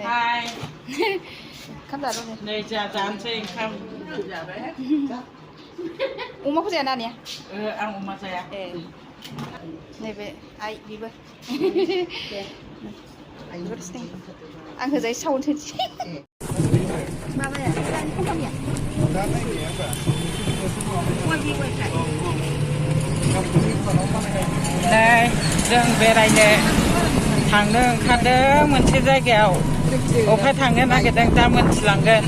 Hai. Khắp giờ luôn này. Đây trà chán trên không. Uống mốc gì ăn nhỉ? Ăn mà xe. Này về ai đi bơi. Ăn cái giấy sâu thế chứ. Ba bây giờ ăn không không nhỉ? Quay đi quay lại. Đây, đường về đây nè. Thằng đường khát đường mình sẽ ra kẹo. Ủa phải thằng này cái đường ta mình làm gần.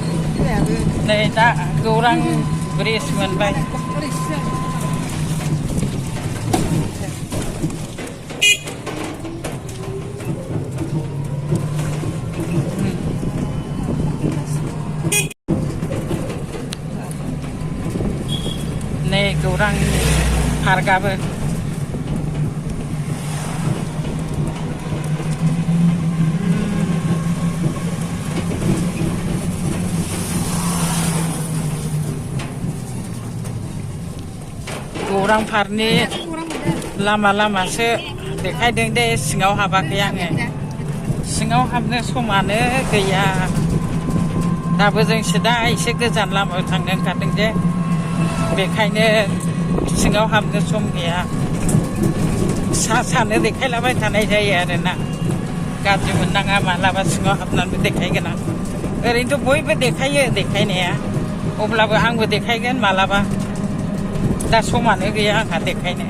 Đây ta kurang beris mình bay. Nih kurang harga ber. Kurang farni lama-lama sih dekai deng deh singaw haba kayaknya singaw habne somane gaya dapat yang sedai sekejan lama tanggung kadang deh bekai singaw habne som gaya sana dekai lama tanah jaya ada gaji menang amal singaw habnan dekai kena itu boy dekai ya dekai nih ya oblah anggo dekai kan malaba दा समानो गैया आंहा देखायनो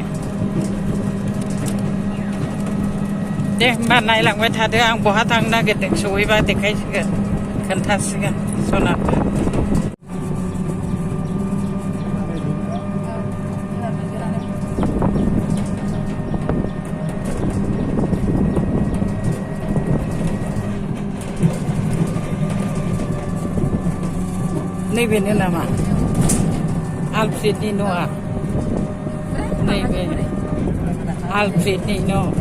दे होमबा नायलांबाय थादो आं बहा थांनो नागिरदों सहैबा देखायसिगोन खोन्थासिगोन सनाखौ नैबेनो नामा आलफ्रेडनि न'आ नैबे आलफ्रेडनि न'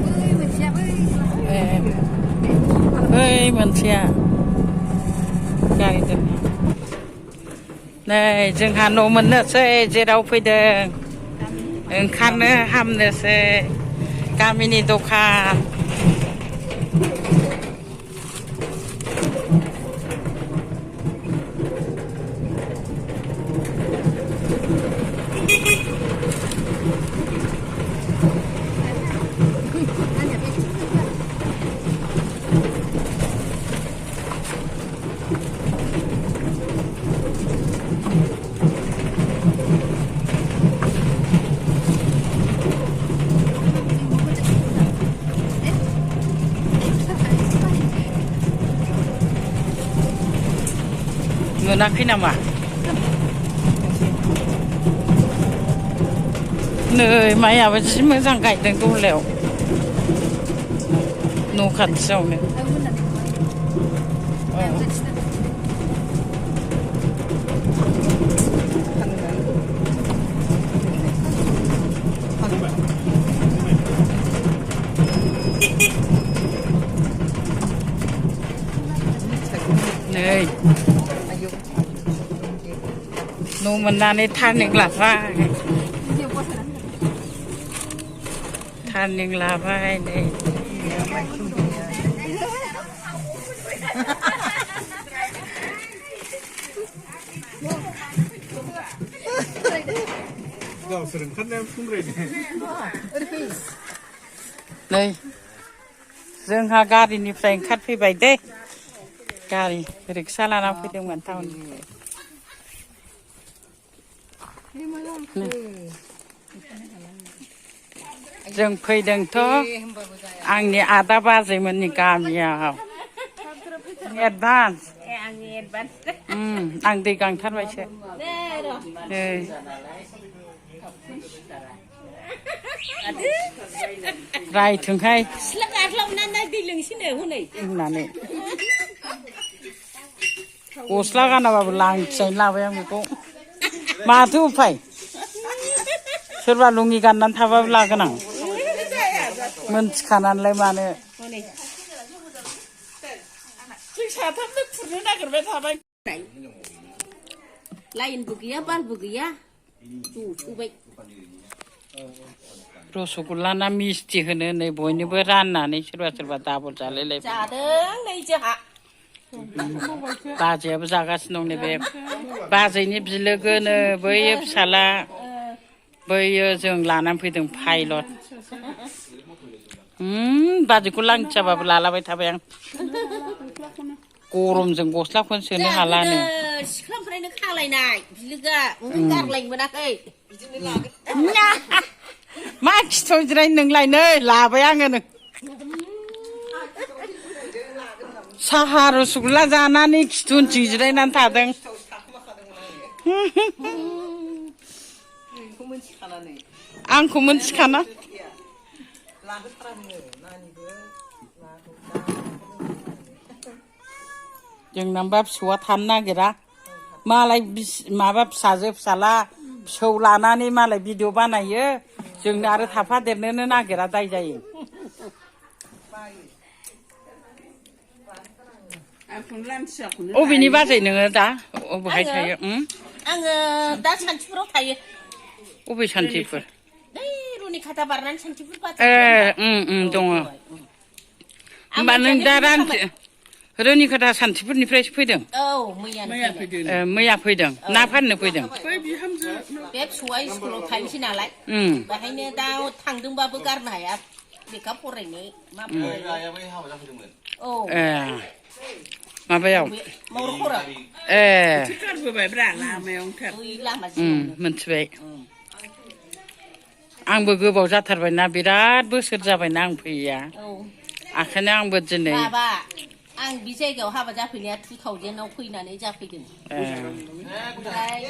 बै मोनसेया गारि दोननाय नै जोंहा न' मोननोसै जेराव फैदों ओंखारनो हामनोसै गामिनि दखान मोनाखै नामा नै माइयाबो जि मोजां गायदों दहलायाव न' खाथियावनो नै न' मोननानै थार्निं लाबाय नै नै जोंहा गारिनिफ्राय ओंखारफैबाय दे गारि रिक्सा लाना फैदोंमोन टाउननिफ्राय जों फैदोंथ' आंनि आदा बाजैमोननि गामियाव एडभान्स आं दै गांथारबायसो रायथोंहाय होननानै गस्ला गानाबाबो लांथियानो लाबाय आं बेखौ माथो उफाय सोरबा लुङि गाननानै थाबाबो लागोन आं मोनथिखानानैलाय मानो जों साथामनो खुरनो नागिरबाय थाबाय लाइनबो गैया बारबो गैया ज'सोबाय रसगुल्ला ना मिस्टि होनो नै बयनोबो राननानै सोरबा सोरबा दाबल जालायलायबाय जादों नै जोंहा बाजैयाबो जागासिनो दं नैबे बाजैनि बिलोगोनो बैयो फिसाला बैयो जों लानानै फैदों पाइलट बाजैखौ लांथियाबाबो लालाबाय थाबाय आं गरमजों गस्लाखौनो सोनो हालानो सिख्लानिफ्रायनो खालायनाय बिलोगोआ गारलायनो मोनाखै मा खिथाव जिराय नोंलाय नै लाबाय आङो नों साहा रसगुल्ला जानानै खिथुउनथिं जिरायनानै थादों आंखौ मोनथिखाना जोंनाबा फिसौआ थानो नागिरा मालाय माबा फिसाजो फिसाला फिसौ लानानै मालाय भिडिअ बानायो जोंनो आरो थाफादेरनोनो नागिरा दाय जायो अबेनि बाजै नोङो दा अबेहाय थायो आङो दा सान्थिफुराव थायो अबे सान्थिफुर रुनिखाता बारनानै सान्थिफुर दङ होमबा नों दा रुनिखाता सान्थिफुरनिफ्रायसो फैदों औ मैया फैदों ना फाननो फैदों बे फिसौआ स्कुलाव थांसै नालाय बेहायनो दा थांदोंबाबो गारनो हाया लेखा फरायनो मा औ माबायाव मोनथिबाय आंबो गोबाव जाथारबायना बिराद बोसोर जाबायना आं फैया ओंखायनो आंबो दिनै आं बे जायगायाव हाबा जाफैनाया 2000आव फैनानै जाफैदों ओमफ्राय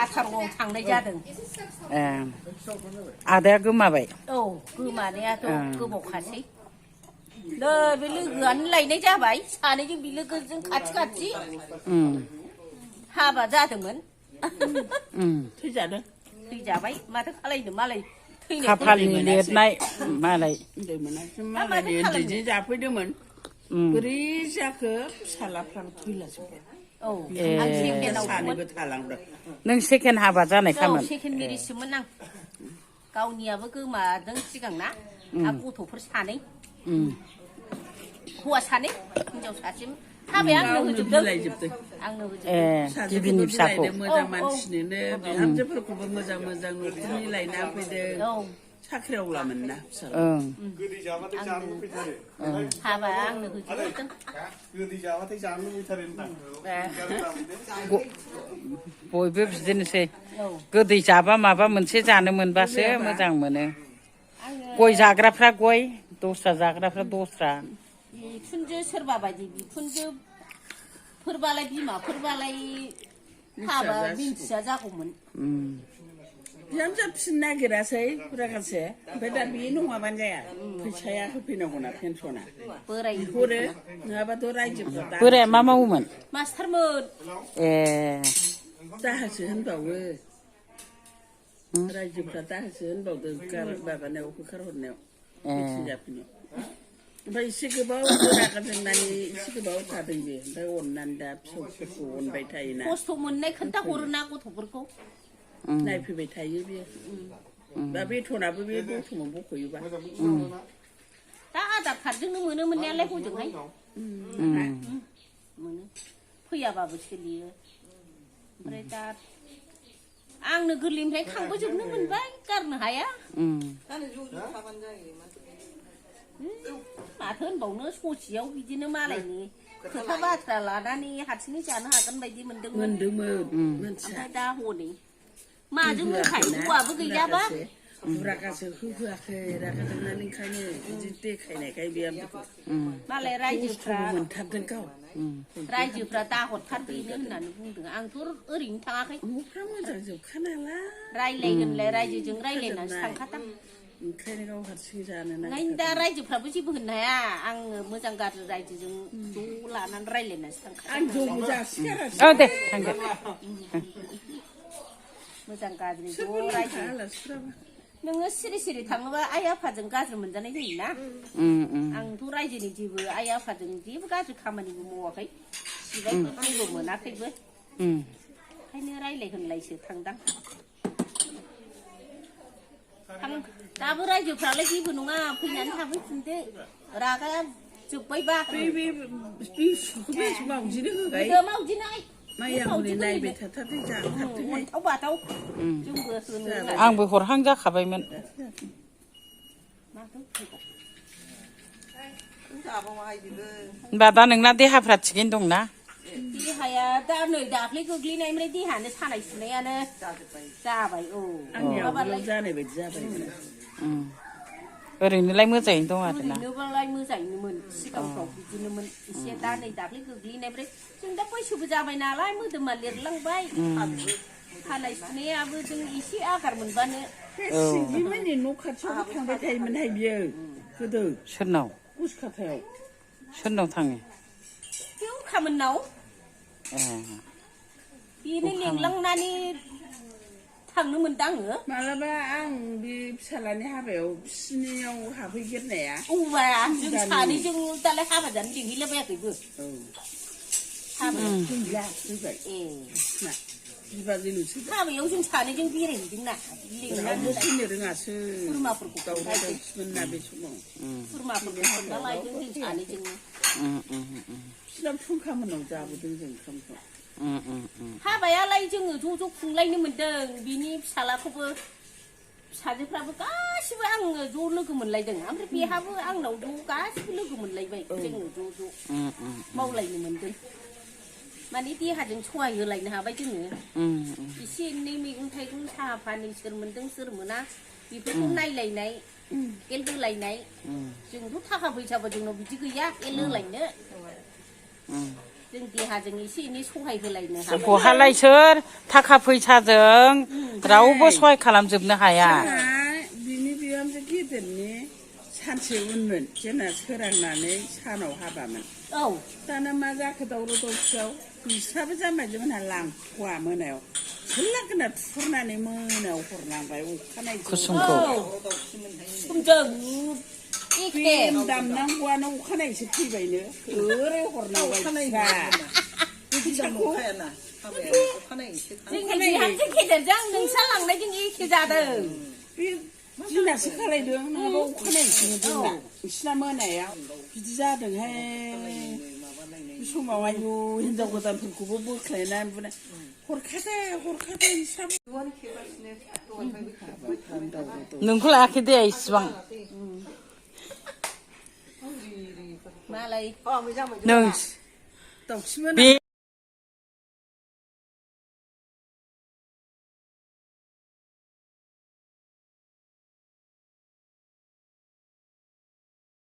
18आव थांनाय जादों आदाया गोमाबाय औ गोमानायाथ' गोबावखासै बे लोगोआनो लायनाय जाबाय सानैजों बे लोगोजों खाथि खाथि हाबा जादोंमोन थैजाबाय माथो खालायनो मालाय खाफालनि लिरनाय मालाय जाफैदोंमोन बोरै जाखो फिसालाफ्राबो थैलाजोब्बाय सानैबो थालांदों नों सेकेन्ड हाबा जानायखामोन सेकेन्ड मेरिजसोमोन आं गावनियाबो गोमादों सिगांना आरो गथ'फोर सानै हौवा सानै हिनजाव सासे हाबाया आंनो होजोबदों आंनो होजोबदों गिबिनि फिसाखौ मोजां मानसिनोनो बिहामजोफोरखौबो मोजां मोजां न'खरनि लायना फैदों साख्रियावलामोन ना हाबा आंनो होजोबदों बयबो बिदिनोसै गोदै जाबा माबा मोनसे जानो मोनबासो मोजां मोनो गय जाग्राफ्रा गय दस्रा जाग्राफ्रा दस्रा बिखुनजो सोरबा बायदि बिखुनजोफोरबालाय बिमाफोरबालाय हाबा मिन्थिया जागौमोन बिहामजो फिसिनो नागिरासै फुरागासे ओमफ्राय दा बे नङाबानो जाया फैसाया होफैनांगौना पेन्सना बोराय हरो नङाबाथ' रायजोफ्रा बोराया मा मावोमोन मास्टारमोन दाहोसो होनबावो रायजोफ्रा दाहोसो होनबावदों माबानायाव होखारहरनायाव मिथिं जाफैनायाव ओमफ्राय एसे गोबाव रागा जोंनानै एसे गोबाव थादों बे ओमफ्राय अननानै दा फिसौफोरखौ अनबाय थायोना खस्थ' मोननाय खोन्थाहरोना गथ'फोरखौ नायफैबाय थायो बे दा बेथनाबो बे दतमाव बख'योबा दा आधार कार्डजोंनो मोनो मोननायालाय हजोंहाय मोनो फैयाबाबो सोलियो ओमफ्राय दा आंनो गोरलैनिफ्राय खांबोजोबनो मोनबाय गारनो हाया माथो होनबावनो ससेयाव बिदिनो मालायनि खोथा बाथ्रा लानानै हारसिङै जानो हागोन बायदि मोनदोंमोन ओमफ्राय दा हनै माजों होखाय हौवाबो गैयाबा रागासो होआखै रागा जोंनानै ओंखायनो बिदि देखायनायखाय बे मालाय रायजोफ्रा मोनथारदों गाव रायजोफ्रा दाहरथार बेनो होननानै बुंदों आंथ' ओरैनो थाङाखै न'फ्रा मोजां जोबखा नालाय रायलायगोनलाय रायजोजों रायलायनानैसो थांखादां ओंखायनो गाव हारसिं जानो ओंखायनो दा रायजोफ्राबो जेबो होननो हाया आङो मोजां गाज्रि रायजोजों ज' लानानै रायलायनानैसो थांखादां आं जौ जासिगारासै दे थांगोन मोजां गाज्रि ज' रायजो नोङो सिरि सिरि थाङोबा आइ आफाजों गाज्रि मोनजानाय जायोना आंथ' रायजोनि जेबो आइ आफाजों जेबो गाज्रि खामानिबो मावाखै सिबाय जेबो मोनाखैबो ओंखायनो रायलाय होनलायसो थांदां दाबो रायजोफ्रालाय जेबो नङा फैनानै थाफैफिनदो रागा जोब्बायबा बे समाव बिदिनो होबाय गोदो मावदिनाय माइया हनै नायबाय थाथारदों जाथारदों अन्थाव बाथाव जोंबो होनो आंबो हरहां जाखाबायमोन होनबा दा नोंना देहाफ्रा थिगैनो दंना देहाया दा नै दाख्लै गोग्लैनायनिफ्राय देहानो सानाय सुनायानो जाबाय औ आंनियाव जानाय बायदि जाबाय ओरैनोलाय मोजाङैनो दं आरोना ओरैनोबालाय मोजाङैनोमोन सिगांफ्राव बिदिनोमोन एसे दा नै दाख्लै गोग्लैनायनिफ्राय जों दा बैसोबो जाबाय नालाय मोदोमा लिरलांबाय सानाय सुनायाबो जों एसे आगार मोनबानो सिंगिमोननि न' खाथियावबो थांबाय थायोमोनहाय बियो गोदो सोरनाव गुसखाथायाव सोरनाव थाङो बे उखामोननाव बेनो लिंलांनानै थांनो मोनदों आङो मालाबा आं बे फिसालानि हाबायाव बिसिनियाव हाबहैगोरनाया औवा जों सानैजों दालाय हाबा जानो लिंहैलाबायाखैबो गैला फैबाय बिबाजैल'सो हाबायाव जों सानैजों बेरायहैदोंना रावबो फैनो रोङासो खुरमाफोरखौ दावराव-दावसिमोन ना बे समाव खुरमाफोरखौ खोन्था लायदों जों सानैजोंनो बिसिना फुंखामोननाव जाबोदों जों ओंखामखौ हाबायालाय जोङो ज' ज' खुंलायनो मोन्दों बिनि फिसालाखौबो फिसाजोफ्राबो गासिबो आङो ज' लोगो मोनलायदों ओमफ्राय बेहाबो आंनाव ज' गासिबो लोगो मोनलायबाय जोङो ज' ज' मावलायनो मोन्दों माने देहाजों सहाय होलायनो हाबाय जोङो एसे एनै मैगं थाइगं साहा फानि सोर मोन्दों सोर मोना बेफोरखौ नायलायनाय हेल्प होलायनाय जोंथ' थाखा फैसाबो जोंनाव बिदि गैया हेल्प होलायनो जों देहाजों एसे एनै सहाय होलायनो हाबाय बहालाय सोर थाखा फैसाजों रावबो सहाय खालामजोबनो हाया बिनि बिहामजो गिदिरनि सानसे उनमोन जोंना सोरांनानै सानाव हाबामोन औ दाना मा जाखो दावराव दावसियाव बिस्राबो जामायजोमोनहा लांथ'वा मोनायाव सोरलागोना थुहरनानै मोनायाव हरनांबाय अखानायै कुसुमखौ समजों एखे दामनांगौआनो अखानायैसो फैबायनो ओरै हरनांबाय जोंनि बिहामजो गेदेरजों नोंसा लांनायजों एखे जादों बे दिनासो खालायदों नङाबा अखानायैसो जोंना बिसिना मोनायाव बिदि जादोंहाय बे समाव आयु हिनजाव गोदानफोरखौबो बोख्लायनानै बुनाय हरखादे नोंखौ लायाखै दे इसिबां मालाय नों दाउखिमोन बे